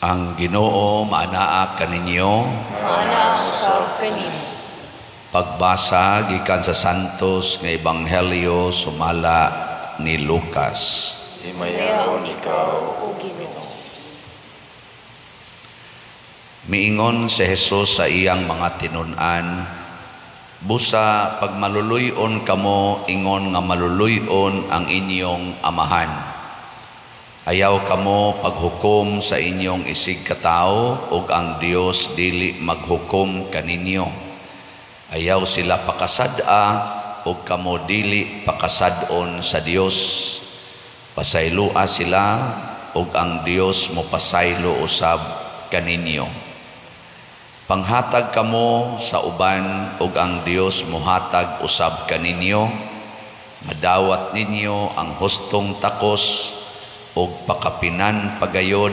Ang Ginoo maanaa kaninyo. Maanaa usab kanimo. Pagbasa gikan sa Santos nga Ebanghelyo sumala ni Lucas. Himayaon ikaw, o Ginoo. Miingon si Jesus sa iyang mga tinun-an, busa pagmaluluy-on kamo ingon nga maluluy-on ang inyong amahan. Ayaw kamo paghukom sa inyong isig katawo ug ang Dios dili maghukom kaninyo. Ayaw sila pakasad-a ug kamo dili pakasad-on sa Dios. Pasayloa sila ug ang Dios mopasaylo usab kaninyo. Panghatag kamo sa uban ug ang Dios mohatag usab kaninyo. Madawat ninyo ang hustong takos ug pakapinan pagayod,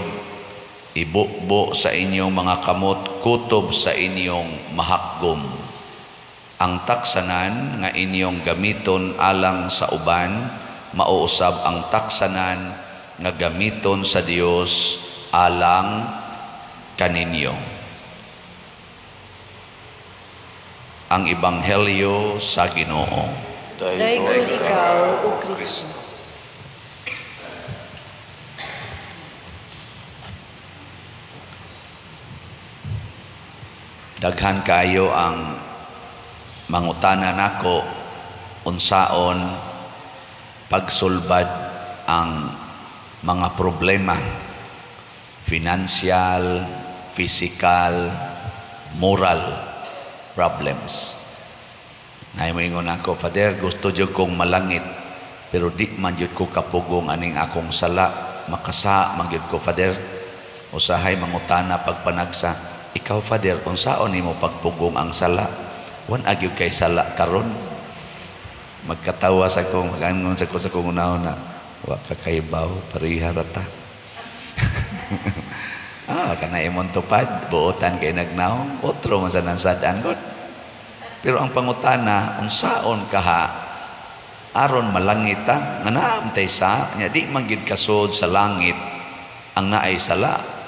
ibukbo sa inyong mga kamot, kutob sa inyong mahakgom. Ang taksanan nga inyong gamiton alang sa uban, mauusab ang taksanan nga gamiton sa Dios alang kaninyo. Ang Ebanghelyo sa Ginoo. Daygon ikaw, o Kristo. Daghan kayo ang mangutana nako unsaon pagsulbad ang mga problema, financial, physical, moral problems. Nay moingon ako, "Father, gusto jud kong malangit pero di man jud ko kapugong aning akong sala, makasa man jud ko, Father." Usahay mangutana pagpanagsa, "Ikaw, Father, unsaon nimo pagpugong ang sala? Wan agyud kay sala karon." Magkatawa sa akong, magangon sa ko sa akong unahon na, wa ka kaibaw, pareha ra ta. Kana imong tupad, buotan kay nagnaong, otro man sa nansad-an god. Pero ang pangutana, unsaon kaha aron malangit ta, nga naamtay sa, nya di man gid kasod sa langit ang naay sala.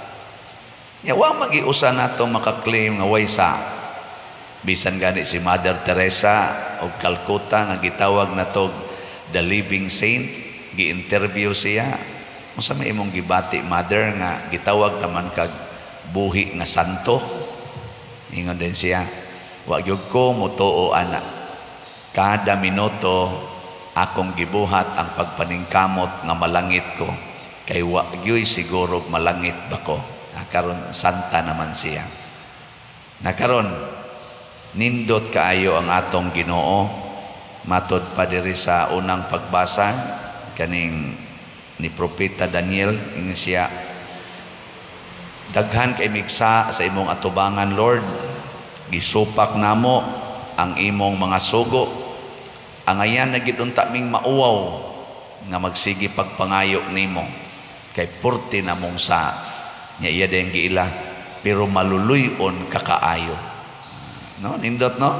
Nya wa magiusa nato makaklaim nga way sa. Bisan gani si Mother Teresa og Calcutta nga gitawag natog the living saint, gi-interview siya. Unsa may imong gibati, Mother, nga gitawag naman kag buhi nga santo? Ingon din siya, wa gyud ko motuo ana. Kada minuto akong gibuhat ang pagpaningkamot nga malangit ko, kay wa gyud siguro malangit ba ko. Karon santa naman siya. Nakaron nindot kaayo ang atong Ginoo. Matod pa diri sa unang pagbasa kaning ni Propeta Daniel, ingon siya, daghan kay migsa sa imong atubangan, Lord. Gisupak namo ang imong mga sugo. Angayan na gid unta ming mauwaw nga magsige pagpangayo nimo, kay purti namong sa nya iya dayang giila, pero maluluy-on kakaayo. No, nindot no?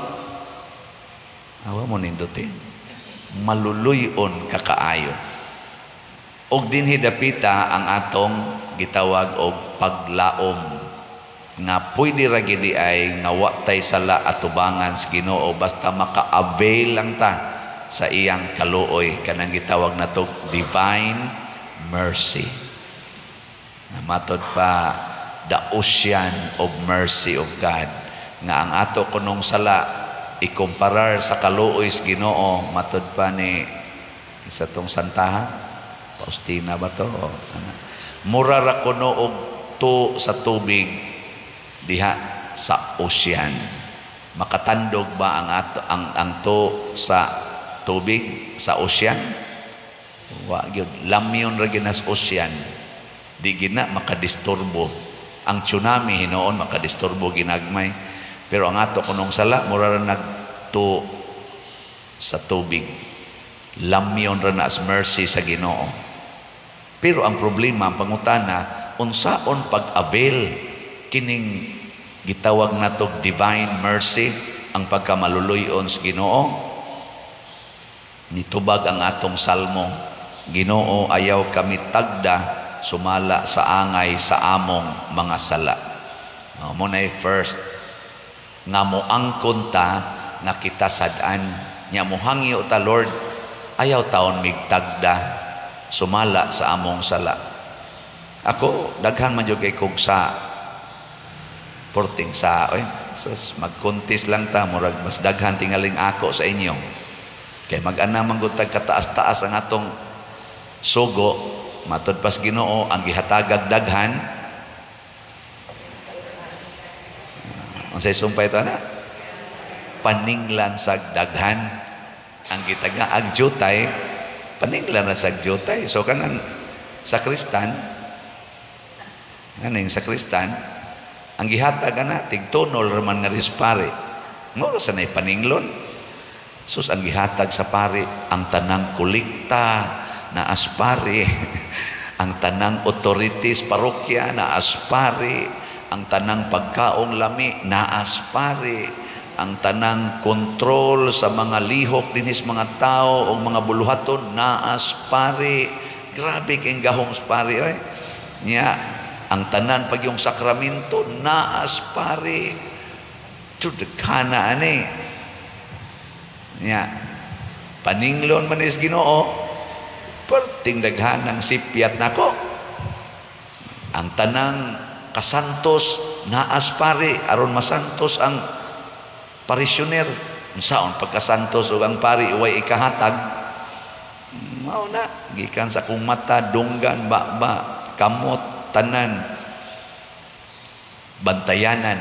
Awa mo nindot eh. Maluluy-on kakaayo. Og dinhi dapita ang atong gitawag og paglaom nga pwede ra gid ay nga wa tay sala atubangan sa Ginoo basta maka-avail lang ta sa iyang kaluoy, kanang gitawag nato divine mercy. Matod pa the ocean of mercy of God, nga ang ato kunong sala ikumparar sa kaluoy sa Ginoo. Matod pa ni isa tong santaha, Faustina ba to? Ano? Mura ra kuno og to sa tubig diha sa ocean. Makatandog ba ang ato, ang to sa tubig sa ocean? Wa gyud, lamyon ra gyud nas ocean. Di gina makadisturbo. Ang tsunami hinuon makadisturbo ginagmay, pero ang ato kunong sala mura ra nagto sa tubig. Lamyon ra na as mercy sa Ginoo. Pero ang problema, ang pangutana, unsaon pag-avail kining gitawag nato divine mercy, ang pagkamaluluy-on sa Ginoo? Nitubag ang atong salmo, Ginoo, ayaw kami tagda sumala sa angay sa among mga sala. Oh, mo na first nga moangkon ta nga kita sad-an. Nya mohangyo ta, "Lord, ayaw taon migtagda sumala sa among sala." Ako, daghan man jud kay kog sa porting sa oy. Sus, magkuntis lang ta, murag mas daghan tingaling ako sa inyo. Kay mag-ana man gud tag kataas-taas ang atong sugo, matud pas Ginoo, ang gihatagag daghan. Unsay sumpay ito ana? Paninglan sag daghan. Ang gitaga ang jutay, paninglan na sag jutay. So kanang sakristan, kaning sakristan, ang gihatag ana tigtunol raman nga rispare. Ngoro sa nay paninglon. Sus, ang gihatag sa pare ang tanang kolekta na aspare, ang tanang authorities parokya na aspare, ang tanang pagkaong lami na aspare, ang tanang kontrol sa mga lihok dinhis mga tao o mga buluhaton na aspare. Grabe kay gahom sa pare oy. Nya ang tanan pag yung sakramento naas pare. Tudakana ani. Nya paninglon man is Ginoo, perting daghan ng sipyat nako. Ang tanang kasantos naas pare aron masantos ang parisioner. Unsaon pagkasantos ug ang pari way ikahatag? Mao na gikan sa akong mata, dunggan, baba, kamot, tanan bantayanan.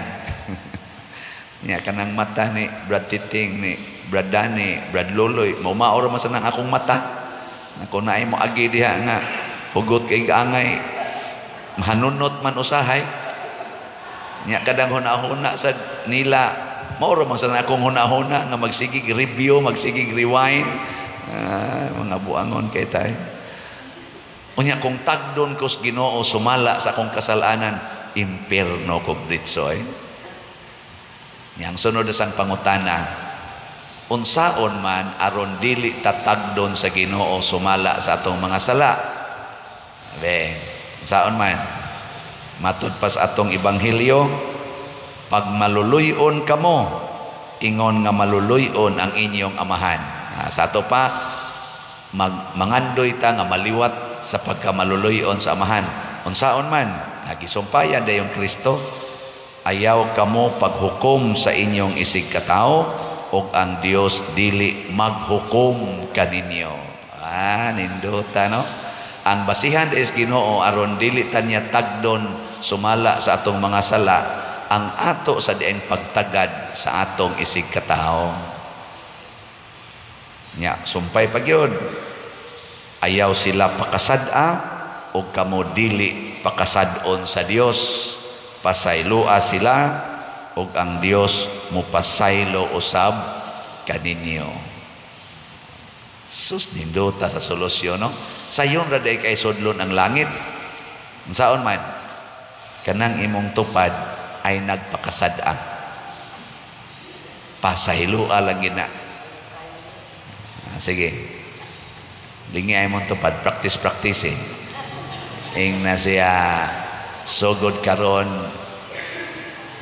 Nya kanang mata ni Brad Titing, ni Brad Dani, Brad Loloy, mao maor man sa nang akong mata. Ako naay mo agi diha nga hugot kay gaangay, mahanunot man usahay. Nya kadang huna-huna sa nila, mao ra man sa akong huna-huna nga magsigig review, magsigig rewind. Mga buangon kay tay. Unya kung tagdon ko sa Ginoo sumala sa akong kasalanan, impierno kog ditso eh. Yang sunod sang pangutana, unsaon man aron dili tatagdon sa Ginoo sumala sa atong mga sala? Be, unsaon man? Matud pa sa atong ebanghelyo, pag maluluyon kamo, ingon nga maluluyon ang inyong amahan. Sa ato pa, mangandoy ta nga maliwat sa pagkamaluluyon sa amahan. Unsaon man? Nagisumpayan dayong Kristo, ayaw kamo paghukom sa inyong isig katao, ug ang Dios dili maghukom kaninyo. Nindota no? Ang basihan is Ginoo aron dili tanya tagdon sumala sa atong mga sala, ang ato sa dieng pagtagad sa atong isig katao. Nya sumpay pa gyud, ayaw sila pakasad-a ug kamo dili pakasad-on sa Dios. Pasayloa sila ug ang Dios mopasaylo usab kaninyo. Sus, nindota sa solusyon no? Sayon ra day kay sudlon ang langit. Unsaon man? Kanang imong tupad ay nagpakasad-a. Pasayloa lang gina. Sige. Lingi ay mong tupad, practice practice eh. Ing na siya sugod karon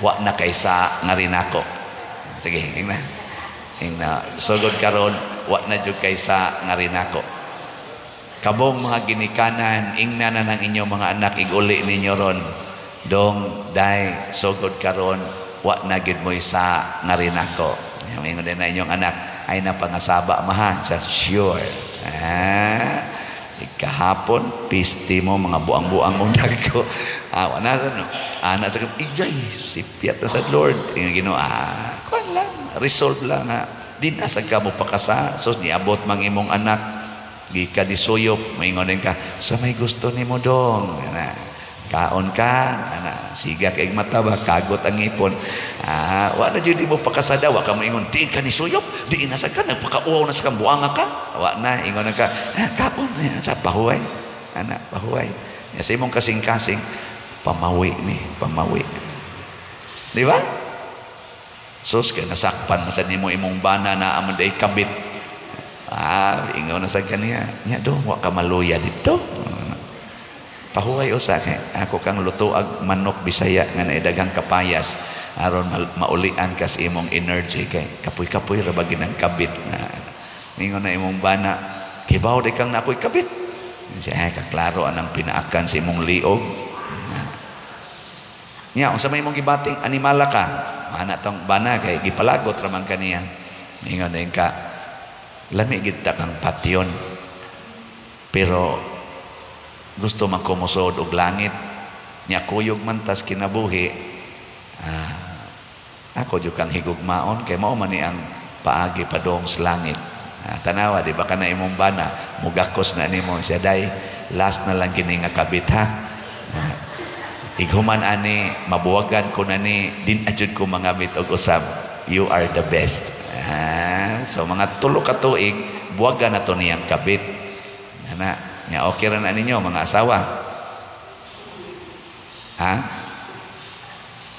wa na kaysa nga rinako. Sige, ing na. Ing na sugod karon wa na jud kaysa nga rinako. Kabong mga ginikanan, ingna na ng inyong mga anak, iguli ninyo ron. Dong, day, sugod karon wa na gid mo isa nga rinako. Ingon din na inyong anak, ay napangasaba maha. Sa sure. Ikahapon, pisti mo, mga buang-buang mo ko. Wala sa no. Anak sa iyay, sipyat na sa Lord. Ingon Ginoo, kuan lang, resolve lang ha. Di na sa ka mo pakasa, so niabot mang imong anak, gika disuyop, maingon din ka, sa may gusto nimo dong. Ana, kaon ka, ana, siga kay mata ba, kagot ang ipon. Wa na jud mo pakasada, wa ka moingon, di ka ni suyop, di na sa ka, nagpakauaw na sa kang buanga ka. Wa na, ingon na ka, kaon, sa pahuway. Ana, pahuway. Ya, sa imong kasing-kasing, pamawi ni, pamawi. Di ba? Sus, kay nasakpan mo sa nimo imong bana na amon day kabit. Ingon na sa kaniya. Nya do, wa ka maluya dito. Pahuway usa kay ako kang lutoag manok Bisaya nga naay daghang kapayas aron maulian kas imong energy kay kapoy-kapoy ra ba ginang kabit na. Ningon na imong bana, "Kibaw di kang nakoy kabit." Siya, ay kaklaro anang pinaakan sa imong liog. Nya unsa may imong gibating animala ka? Ana tong bana kay gipalagot ra man kaniya. Ningon din ka, "Lami gid ta kang patyon. Pero gusto man ko mosod og langit. Nya kuyog man tas kinabuhi. Ako jud kang higugmaon kay mao man ni ang paagi padong sa langit." Tanawa di ba kana imong bana mugakos na nimo siya, "Day, last na lang kini nga kabit ha. Ighuman ani mabuwagan ko na ni din ajud ko mangabit og usab. You are the best." So mga 3 ka tuig buwagan na to niyang kabit. Ana, nya okay ra na ninyo mga asawa. Ha?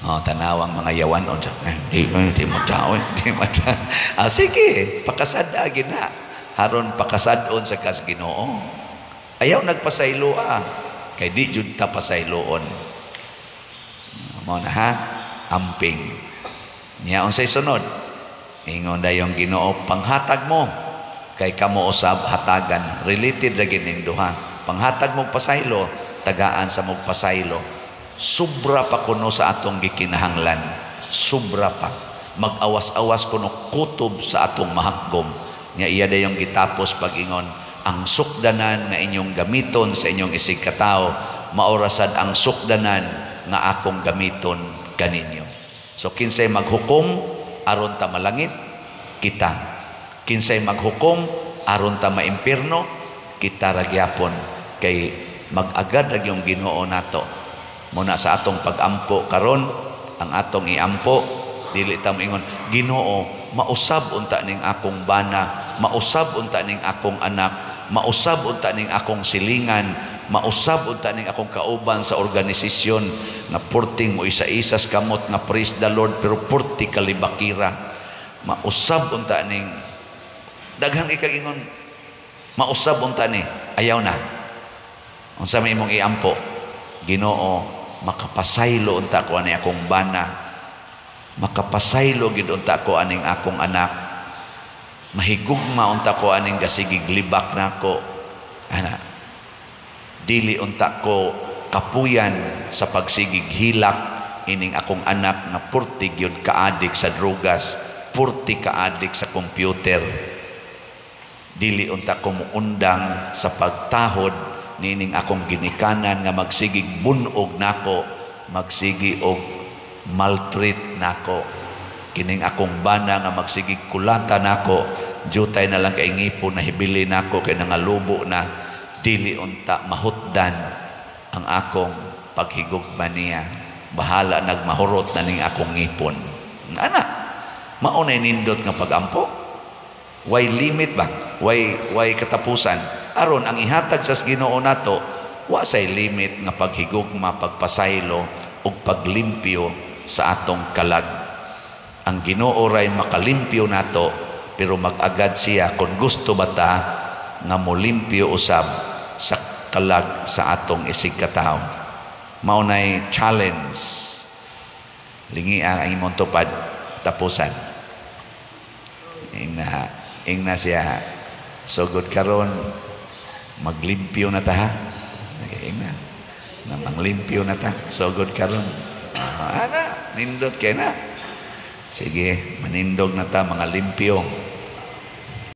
Oh, tanawang mga yawan on. Eh, di di mo tao, di mo tao. Sige, pakasad-a gina. Haron pakasad-on sa kas Ginoo. Ayaw nagpasaylo ah. Kay di jud ta pasayloon. Mao na ha, amping. Nya unsay sunod? Ingon dayong Ginoo, panghatag mo kay kamo usab hatagan. Related ra gining duha. Panghatag mo pasaylo, tagaan sa mong pasaylo. Sobra pa kuno sa atong gikinahanglan. Sobra pa. Mag-awas-awas kuno kutob sa atong mahakgom. Nya iya dayong gitapos pag-ingon, ang sukdanan nga inyong gamiton sa inyong isig katawo, maorasad ang sukdanan nga akong gamiton kaninyo. So kinsay maghukom aron ta malangit? Kita. Kinsay maghukom aron ta maimpierno? Kita ra gyapon kay mag-agad ra gyung Ginoo nato. Muna sa atong pag-ampo karon, ang atong iampo dili ta moingon, "Ginoo, mausab unta ning akong bana, mausab unta ning akong anak, mausab unta ning akong silingan, mausab unta ning akong kauban sa organisasyon nga purting mo isa-isas kamot nga praise the Lord pero purti kalibakira. Mausab unta ning daghan ikagingon, mausab unta ni." Ayaw na. Unsa may imong iampo? "Ginoo, makapasaylo unta ko ani akong bana, makapasaylo gid unta ko aning akong anak, mahigugma unta ko aning gasigig libak nako. Ana, dili unta ko kapuyan sa pagsigig hilak ining akong anak nga purti gyud kaadik sa drugas, purti kaadik sa computer. Dili unta ko muundang sa pagtahod nining akong ginikanan nga magsigig bunog nako, magsigi og maltreat nako. Kining akong bana nga magsigig kulata nako, jutay na lang kay ngipon na hibili nako kay nangalubo na. Dili unta mahutdan ang akong paghigugma niya. Bahala nagmahurot na ning akong ngipon." Ana, mao nay nindot nga pagampo. Way limit ba? Way katapusan. Aron ang ihatag sa Ginoo nato, wa say limit nga paghigugma, pagpasaylo ug paglimpyo sa atong kalag. Ang Ginoo ray makalimpyo nato, pero mag-agad siya kung gusto ba ta nga molimpyo usab sa kalag sa atong isig katawo. Mao nay challenge. Lingi ang imong tupad tapusan. Ingna siya, "Sugod karon maglimpyo na ta ha." Ingna na manglimpyo na ta sugod karon. Ana, nindot kay na. Sige, manindog na ta mga limpyo.